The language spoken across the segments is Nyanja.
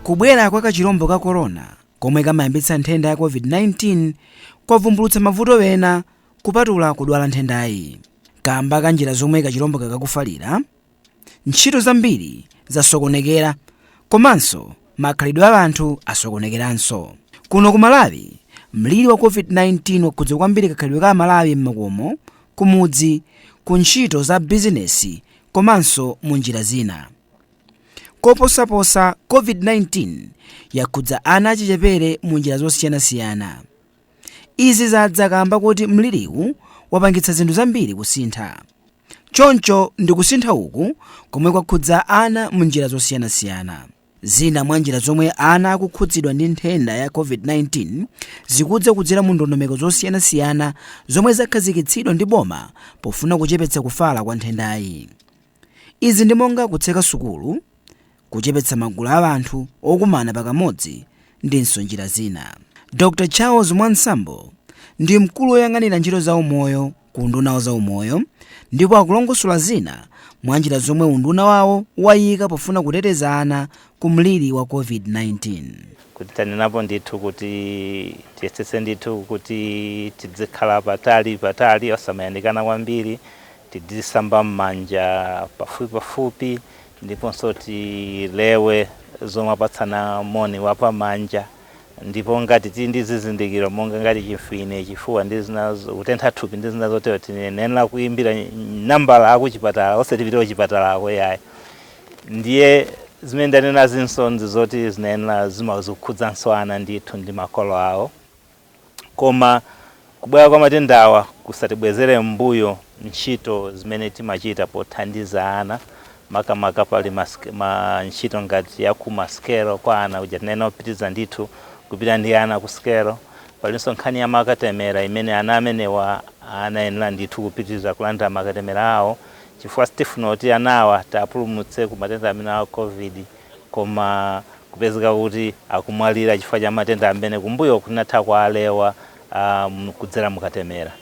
Kubwera kwa kachirombo ka corona komwe kamayambitsa nthenda ya COVID-19 kwavumbulutsa mavuto ena kupatula kudwala nthendayi. Kamba ka njira zomwe kachirombo kakakufalira, ntchito zambiri zasokonekera komanso makhalidwe a anthu asokonekeranso. Kuno ku Malawi, mliri wa COVID-19 wakhudza kwambiri kakhalidwe ka Amalawi m'makomo, kumudzi, ku ntchito za bizinesi komanso mu njira zina. Koposaposa, COVID-19 yakhudza ana achichepere mu njira zosiyanasiyana. Izi zadza kamba kuti mliriwu wapangitsa zinthu zambiri kusintha. Choncho ndi kusintha uku komwe kwakhudza ana mu njira zosiyanasiyana. Zina mwa njira zomwe ana akukhudzidwa ndi nthenda ya COVID-19 zikudza kudzera mu ndondomeko zosiyanasiyana zomwe zakhazikitsidwa ndi boma pofuna kuchepetsa kufala kwa nthendayi. Izi ndi monga kutseka sukulu, kuchepetsa magulu a anthu okumana pakamodzi ndinso njira zina. Dr Charles Mwansambo ndi mkulu woyang'anira ntchito za umoyo ku unduna wa zaumoyo, ndipo akulongosola zina mwa njira zomwe unduna wawo wayika pofuna kuteteza ana ku mliri wa COVID-19. Kuti tanenapo ndithu kuti tiyesetse ndithu kuti tizikhala patali patali, osamayandikana kwambiri, tizisamba m'manja pafupi pafupi, ndiponso tilewe zomapatsana moni wapamanja. Ndipo ngati tili ndi zizindikiro monga ngati chimfine, chifuwa ndi zina, kutentha thupi ndi zina zotero, tinenera kuimbira nambala akuchipatala, osati tipite kuchipatalako yayi. Ndiye zimene ndanena zinso ndizoti zinayenera zikukhudzanso ana ndithu ndi makolo awo. Koma kubwera kwa matendawa kusatibwezere m'mbuyo ntchito zimene timachita pothandiza ana, makamaka pali ma ntchito ngati ya ku masikelo kwa ana kuja, tinena kupitiriza ndithu kupita ndi ana ku sikelo. Palinso nkhani ya makatemera imene ana amenewa anayenera ndithu kupitiriza kulandira makatemera awo, chifukwa sitifuna kuti anawa tapulumutse ku matenda amene a COVID koma kupezeka kuti akumwalira chifukwa cha matenda amene kumbuyo kunatha kualewa kudzera mukatemera.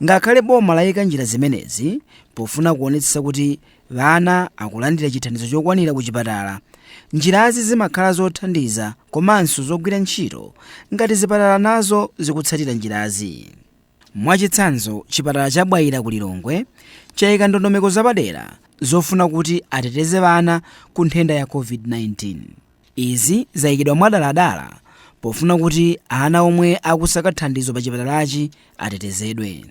Ngakhale boma layika njira zimenezi pofuna kuonetsetsa kuti ana akulandira chithandizo chokwanira ku chipatala, njirazi zimakhala zothandiza komanso zogwira ntchito ngati zipatala nazo zikutsatira njirazi. Mwachitsanzo, chipatala cha Bwaila ku Lilongwe chayika ndondomeko zapadera zofuna kuti ateteze ana ku nthenda ya COVID-19. Izi zayikidwa mwadaladala pofuna kuti ana omwe akusaka thandizo pa chipatalachi atetezedwe.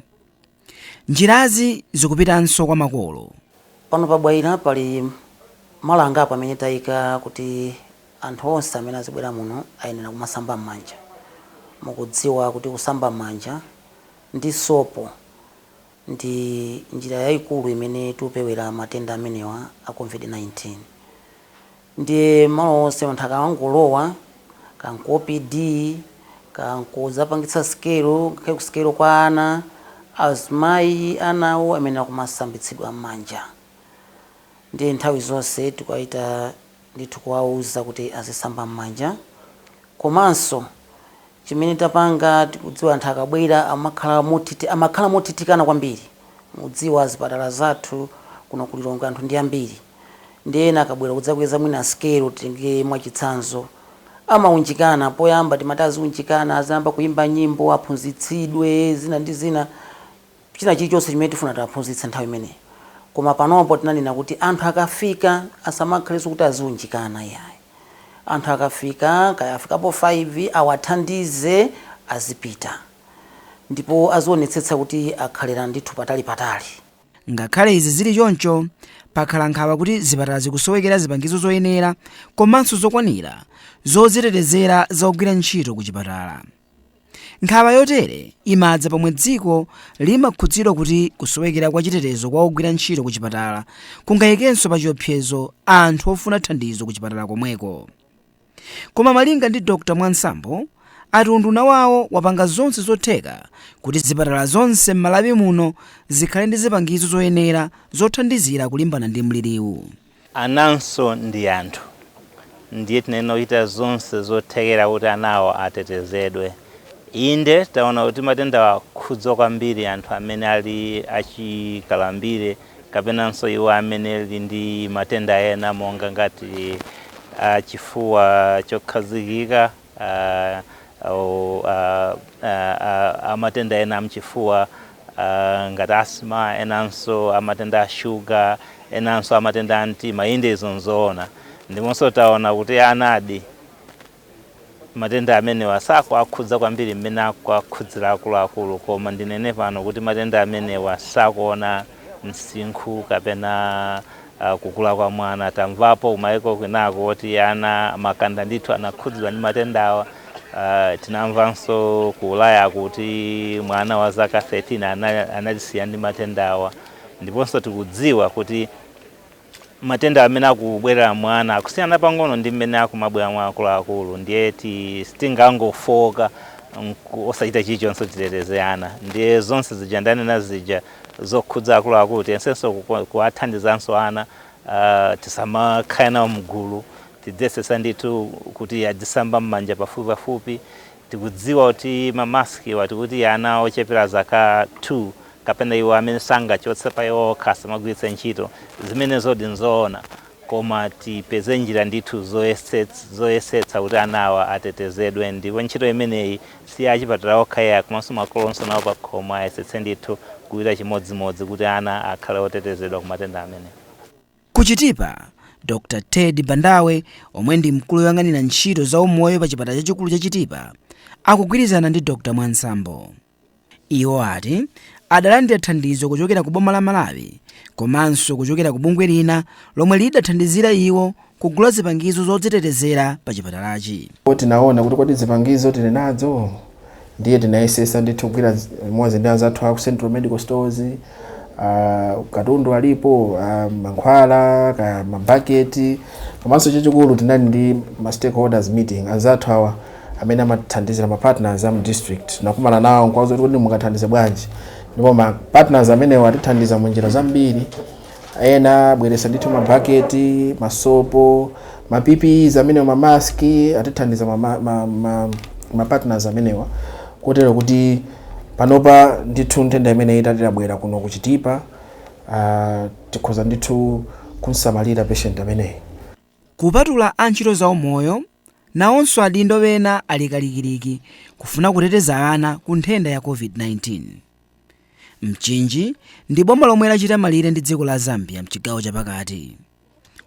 Njirazi zikupitanso kwa makolo. Pano pa Bwaila pali malo angapo amene tayika kuti anthu onse amene azibwera muno ayenera kumasamba m'manja. Mukudziwa kuti kusamba m'manja ndi sopo ndi njira yayikulu imene tikupewera matenda amenewa a COVID-19. Ndiye malo onse anthu akangolowa, kanku OPD, kankuzapangitsa sikelo, ngakhale ku sikelo kwa ana, azimayi, anawo amene akumasambitsidwa m'manja. Ndiye nthawi zonse tikuwaita ndithu kuwauza kuti azisamba m'manja. Komanso chimene tapanga, tikudziwa anthu akabwera amakhala mothithikana kwambiri. Mudziwa zipatala zathu kuno ku Lilongwe anthu ndi ambiri, ndi ena akabwera kudzakweza mwina sikelo, titenge mwachitsanzo, amaunjikana. Poyamba timati aziunjikana, azayamba kuimba nyimbo, aphunzitsidwe zina ndi zina, china chilichonse chimene tifuna tiwaphunzitse nthawi imeneyo. Koma panopo tinanena kuti anthu akafika asamakhalenso kuti aziunjikana iyayi. Anthu akafika, kaya afikapo 5, awathandize, azipita, ndipo azionetsetsa kuti akhalira ndithu patali patali. Ngakhale izi zili choncho, pakhala nkhawa kuti zipatala zikusowekera zipangizo zoyenera komanso zokwanira zozitetezera zogwira ntchito ku chipatala. Nkhawa yotere imadza pomwe dziko limakhudzidwa kuti kusowekera kwa chitetezo kwa ogwira ntchito ku chipatala kungayikenso pa chiopsezo anthu ofuna thandizo ku chipatala komweko. Koma malinga ndi Dr Mwansambo, ati unduna wawo wapanga zonse zotheka kuti zipatala zonse m'Malawi muno zikhale ndi zipangizo zoyenera zothandizira kulimbana ndi mliriwu. Ananso ndi anthu, ndiye tinena kuchita zonse zothekera kuti anawo atetezedwe. Inde, taona kuti matenda akhudza kwambiri anthu amene ali achikalambire kapenanso iwo amene ali ndi matenda ena monga ngati Achifuwa chokhazikika, au amatenda ena amchifuwa ngati asthma, enanso amatenda a shuga, enanso amatenda a mtima. Inde, izo nzoona. Ndiponso taona kuti anadi matenda amenewa sakuakhudza kwambiri mmene akuakhudzira akuluakulu, koma ndinene pano kuti matenda amenewa sakuona msinkhu kapena kukula kwa mwana. Tamvapo kumayiko kwinako kuti ana makanda ndithu anakhudzidwa ndi matendawa. Tinamvanso ku Ulaya kuti mwana wa zaka 13 analisiya ndi matendawa. Ndiponso tikudziwa kuti matenda amene akubwera mwana akusiyana pang'ono ndi mmene akumabwera mwa akuluakulu. Ndiye sitingangofoka osachita chilichonse titeteze ana. Ndiye zonse zija ndanena zija zokhudza akuluakulu, tiyesenso kuwathandizanso ana. Tisamakhale nawo mgulu, tidziyesesa ndithu kuti adzisamba m'manja pafupi pafupi. Tikudziwa kuti mamaski watikuti ana ochepera zaka 2 kapena iwo amene sangachotse pa iwo okha asamagwiritse ntchito, zimenezodi nzoona, koma tipeze njira ndithu zoyesetsa kuti anawa atetezedwe. Ndipo ntchito imeneyi si achipatala okha iya, komanso makolonso nawo pakhomo ayesetse ndithu kuchita chimodzimodzi kuti ana akhale otetezedwa ku matenda amene. Kuchitipa, Dr Ted Bandawe, omwe ndi mkulu woyang'anira ntchito za umoyo pa chipatala chachikulu cha Chitipa, akugwirizana ndi Dr Mwansambo. Iwo ati adalandira thandizo kuchokera ku boma la Malawi komanso kuchokera ku bungwe lina lomwe lidathandizira iwo kugula zipangizo zodzitetezera pa chipatalachi. Tinaona kuti kodi zipangizo tili nazo? Ndiye tinayesesa ndithu kugwira limodzi ndi anzathu aku Central Medical Stores. Katundu alipo, mankhwala ka mabaketi, komanso chachikulu tinali ndi ma stakeholders meeting. Anzathu awa amene amathandizira, ma partners a mu district, tinakumana nawo nkuwauza kuti mungathandize bwanji, ndipo ma partners amenewo atithandiza mu njira zambiri. Ena abweresa ndithu mabaketi, masopo, ma PPEs amenewa, mamaski, atithandiza ma partners amenewa, kotero kuti panopa ndithu nthenda imene itatirabwera kuno kuchitipa, tikhoza ndithu kunsamalira patient ameneyi. Kupatula antchito za umoyo, nawonso adindo ena ali kalikiliki kufuna kuteteza ana ku nthenda ya COVID-19. Mchinji ndi boma lomwe lachita malire ndi dziko la Zambia mchigawo chapakati.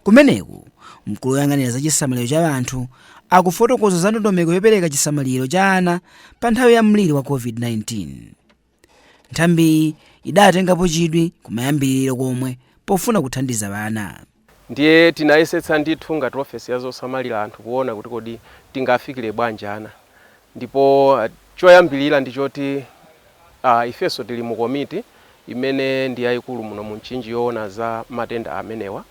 Kumeneku, mkulu woyang'anira za chisamaliro cha anthu akufotokoza za ndondomeko yopereka chisamaliro cha ana pa nthawi ya mliri wa COVID-19. Nthambiyi idatengapo chidwi kumayambiriro komwe pofuna kuthandiza ana. Ndiye tinayesetsa ndithu ngati ofesi ya zosamalira anthu kuona kuti kodi tingafikire bwanji ana. Ndipo choyambilira ndi choti ifenso tili mu komiti imene ndi yayikulu muno mu Mchinji yoona za matenda amenewa.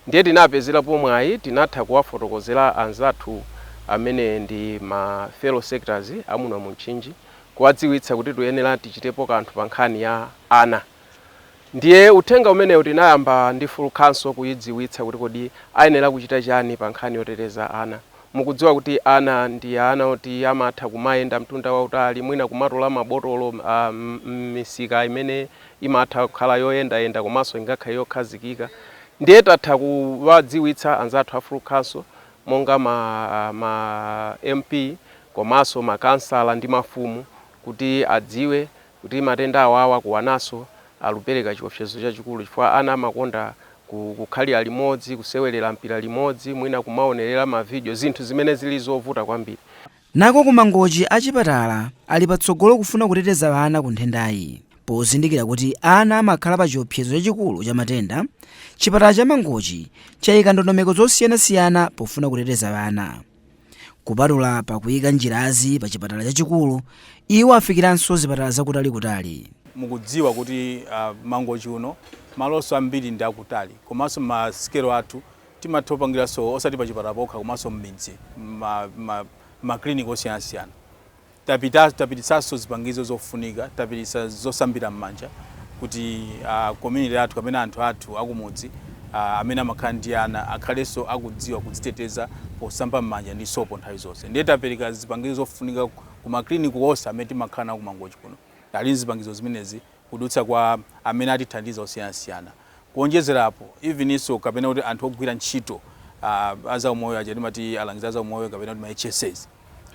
Ndiye tinapezerapo mwayi, tinatha kuwafotokozera anzathu amene ndi ma fellow sectors amuno mu Mchinji, kuwadziwitsa kuti tiyenera tichitepo kanthu pa nkhani ya ana. Ndiye uthenga umenewu tinayamba ndi full council, kuyidziwitsa kuti kodi ayenera kuchita chani pa nkhani yoteteza ana. Mukudziwa kuti ana ndi ana oti amatha kumayenda mtunda wautali, mwina kumatola mabotolo m'misika imene imatha kukhala yoyendayenda komanso ingakhale yokhazikika. Ndiye tatha kuwadziwitsa anzathu a full council monga ma MP komanso makansala ndi mafumu kuti adziwe kuti matenda awawa kuwanaso alupereka chiopsezo chachikulu, chifukwa ana amakonda kukhalira limodzi, kusewerera mpira limodzi, mwina kumaonerera mavidiyo, zinthu zimene zili zovuta kwambiri. Nako kumangochi, achipatala ali patsogolo kufuna kuteteza ana ku nthendayi. Pozindikira kuti ana amakhala pa chiopsezo chachikulu cha matenda, chipatala cha Mangochi chayika ndondomeko zosiyanasiyana pofuna kuteteza ana. Kupatula pakuyika njirazi pa chipatala chachikulu, iwo afikiranso zipatala zakutalikutali. Mukudziwa kuti Mangochi uno malonso ambiri ndi akutali, komanso masikelo athu timatha kupangiranso osati pa chipatala pokha komanso m'midzi, makliniki osiyanasiyana. Tapititsanso zipangizo zofunika, tapititsa zosambira m'manja kuti community athu kapena anthu athu akumudzi amene amakhala ndi ana akhalenso akudziwa kudziteteza posamba m'manja ndi sopo nthawi zonse. Ndiye tapereka zipangizo zofunika ku makliniki onse amene timakhala nawo kumangochi kuno, ali zipangizo zimenezi kudutsa kwa amene atithandiza osiyanasiyana. Kuonjezerapo, eveninso kapena kuti anthu ogwira ntchito Azaumoyo aja timati alangizi azaumoyo kapena kuti ma HSAs,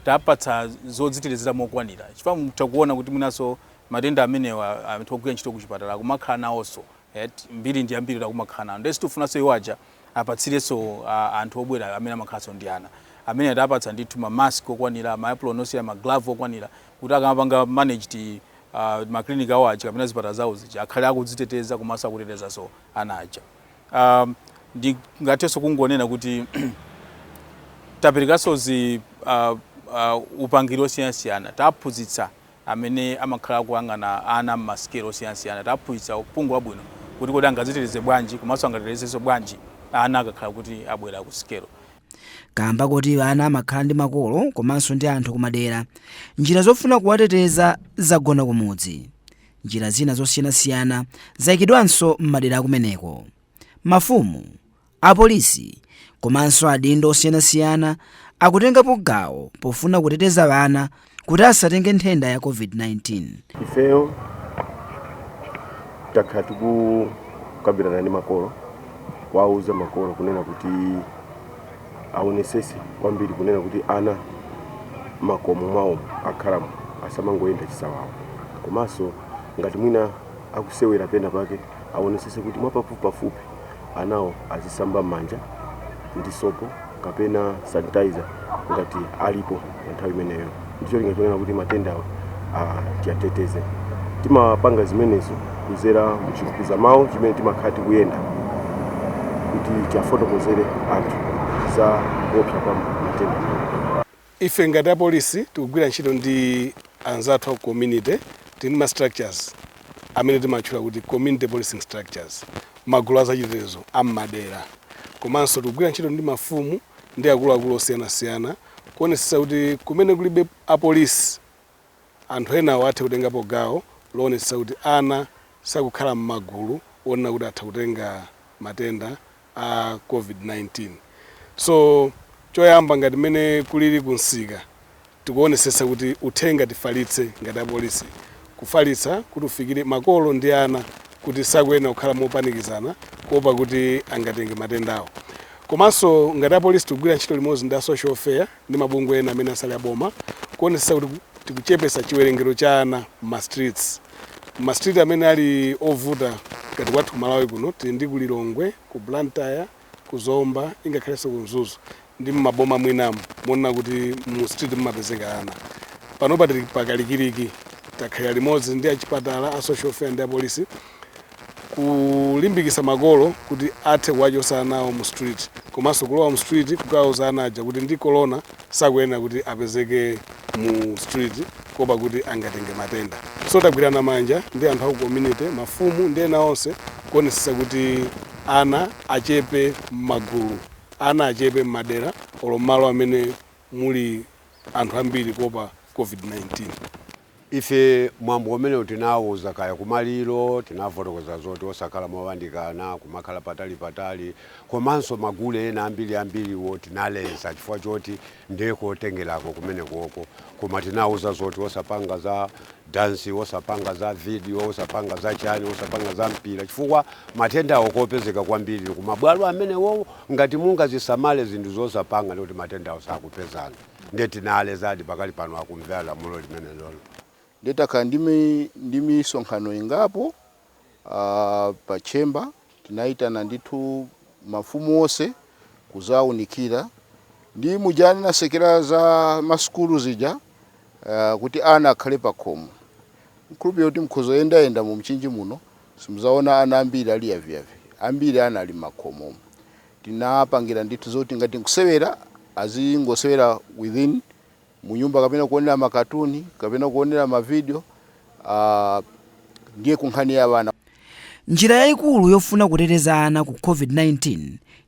tapatsa zodzitetezera mokwanira, chifukwa mutakuona kuti mwinaso matenda amenewa anthu ogwira ntchito kuchipatala akumakhala nawonso, mbiri ndi ambiri akumakhala nawo. Ndiye sitifunanso iwo aja apatsirenso anthu obwera amene amakhalanso ndi ana amene. Atapatsa ndithu ma mask okwanira, ma apron osiyana, ma glove okwanira, kuti akamapanga manage maklinika awo aja kapena zipatala zawo zija akhale akudziteteza komanso akutetezanso ana aja. Ndingathenso kungonena kuti taperekanso zi upangiri osiyanasiyana. Taphunzitsa amene amakhala kuyang'ana ana m'masikelo osiyanasiyana, taphunzitsa uphungu wabwino kuti kodi angadziteteze bwanji komanso angatetezenso bwanji ana akakhala kuti abwera ku sikelo. Kamba kuti ana amakhala ndi makolo komanso ndi anthu kumadera, njira zofuna kuwateteza zagona kumudzi. Njira zina zosiyanasiyana zayikidwanso m'madera akumeneko. Mafumu, apolisi komanso adindo osiyanasiyana akutengapo gawo pofuna kuteteza ana kuti asatenge nthenda ya COVID-19. Ifeyo takhala tikukambirana ndi makolo, kuwauza makolo kunena kuti aonesese kwambiri kunena kuti ana makomo mwawo akhalamo asamangoyenda chisawawa, komanso ngati mwina akusewera pena pake aonesese kuti mwapafupipafupi anawo azisamba m'manja ndi sopo kapena sanitizer ngati alipo pa nthawi imeneyo, ndicho linga chonena kuti matendawa tiyateteze. Timapanga zimenezo kuzera mchikuza mawu chimene timakhala tikuyenda kuti tiafotokozere anthu za kuopsa kwa matenda. Ife ngati apolisi tikugwira ntchito ndi anzathu aku community. Tili ndi ma structures amene timatchula kuti community policing structures, magulu azachitetezo am'madera, komanso tikugwira ntchito ndi mafumu ndi akuluakulu osiyanasiyana kuonetsetsa kuti kumene kulibe apolisi, anthu enawo athe kutengapo gawo loonetsetsa kuti ana sakukhala m'magulu onena kuti atha kutenga matenda a COVID-19. So choyamba, ngati mmene kulili kunsika, tikuonetsetsa kuti uthenga tifalitse ngati apolisi, kufalitsa kuti ufikire makolo ndi ana kuti sakuyenera kukhala mopanikizana kuopa kuti angatenge matendawo. Komanso ngati apolisi tikugwira ntchito limodzi ndi a social welfare ndi mabungwe ena amene asali aboma kuonetsetsa kuti tikuchepesa chiwerengero cha ana ma streets, ma street amene ali ovuta. Ngati kwathu ku Malawi kuno tili ndi ku Lilongwe, ku Blantyre, ku Zomba, ingakhalenso ku Mzuzu ndi mmaboma mwinamo monena kuti mu street mumapezeka ana. Panopa tili pakalikiliki, takhalira limodzi ndi achipatala, a social welfare ndi apolisi kulimbikitsa makolo kuti athe kuwachosa anawo mu street, komanso kulowa mu street kukauza ana aja kuti ndi corona sakuyenera kuti apezeke mu street kuopa kuti angatenge matenda. So tagwirana manja ndi anthu aku community, mafumu ndi ena onse, kuonetsetsa kuti ana achepe m'magulu, ana achepe m'madera olo malo amene muli anthu ambiri kuopa COVID-19. Ife mwambo umene tinawuza kaya kumaliro, tinafotokoza zoti osakhala mowandikana, kumakhala patali patali, komanso magule ena ambiri ambiriwo tinaletsa chifukwa choti ndikotengerako kumene koko. Koma tinawuza zoti osapanga za dansi, osapanga za video, osapanga za chani, osapanga za mpira, chifukwa matendawo kopezeka kwambiri kumabwalo amenewo. Ngati mungazisamale zinthu zosapanga, ndikuti matendawo sakupezana. Ndiye tinalezadi, pakali pano akumvera lamulo limene lolo. Nditakhala ndi misonkhano ingapo pa chamber, tinayitana ndithu mafumu onse kuzawunikira ndi mujani nasekera za masukulu zija, kuti ana akhale pakhomo. Nkhulupirira kuti mukhoza yendayenda mu Mchinji muno, simuzaona ana ambiri ali yaviyavi, ambiri ana ali m'makhomomo. Tinapangira ndithu zoti ngati nkusewera, azingosewera within munyumba kapena kuonera makatuni kapena kuonera mavideo. Ndiye kunkhani ya vana. Njira yayikulu yofuna kuteteza ana ku COVID-19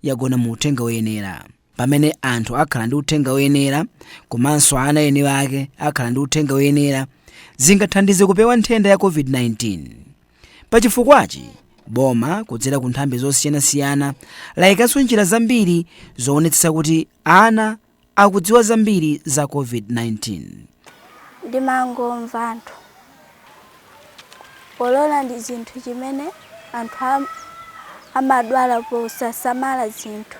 yagona mu uthenga woyenera. Pamene anthu akhala ndi uthenga woyenera komanso ana eni ake akhala ndi uthenga woyenera, zingathandize kupewa nthenda ya COVID-19. Pachifukwachi, boma kudzera ku nthambi zosiyanasiyana layikanso njira zambiri zoonetsetsa kuti ana akudziwa zambiri za COVID-19. Ndimangomva anthu korona ndi chinthu chimene anthu amadwala posasamala zinthu.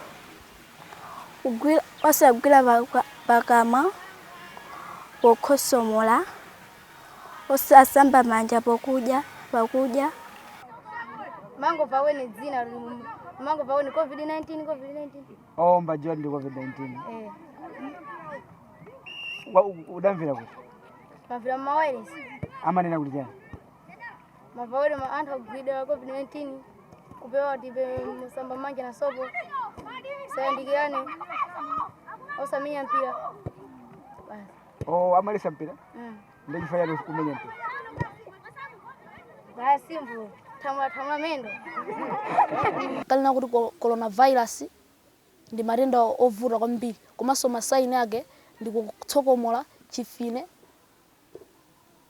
Kugwira, osagwira pakamwa pokhosomola, osasamba manja pokudya pakudya. Mangova weni dzina, mangova weni COVID-19, COVID-19. Oh, mbajiwa ndi COVID-19? Eh. Udamvera kuti? Mavira mawayilesi. Amanena kuti chani? Mavawere anthu akugwidwa COVID-19, kupewa tipe musamba manja na sopo, sayandikirane, osamenya mpira basi. Oh, amalesa mpira? Mm. Ndechifukwa chake kumenya mpira? Basi, simple, thamula thamula mendo. Kalina kuti coronavirus ndi matenda ovuta kwambiri, komanso ma signs ake ndi kutsokomola, chifine,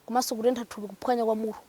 komanso kutentha thupi, kuphwanya kwa mutu.